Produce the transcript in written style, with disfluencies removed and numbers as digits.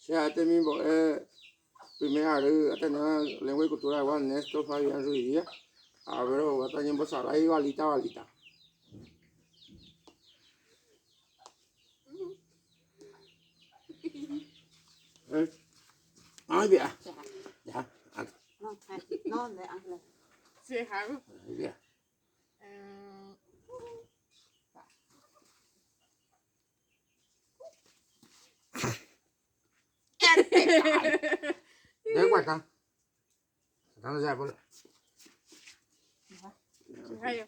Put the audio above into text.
Che ha'e temimbo'e primer ary Ateneo de Lengua y Cultura gua Néstor Fabián Ruiz Díaz, ha rohugáta ñembosarái balita balita. Ay, vea. Ya. No, de Ángela. Sí, hago. Ya. De guarda. Tratando ya, por. Rayo.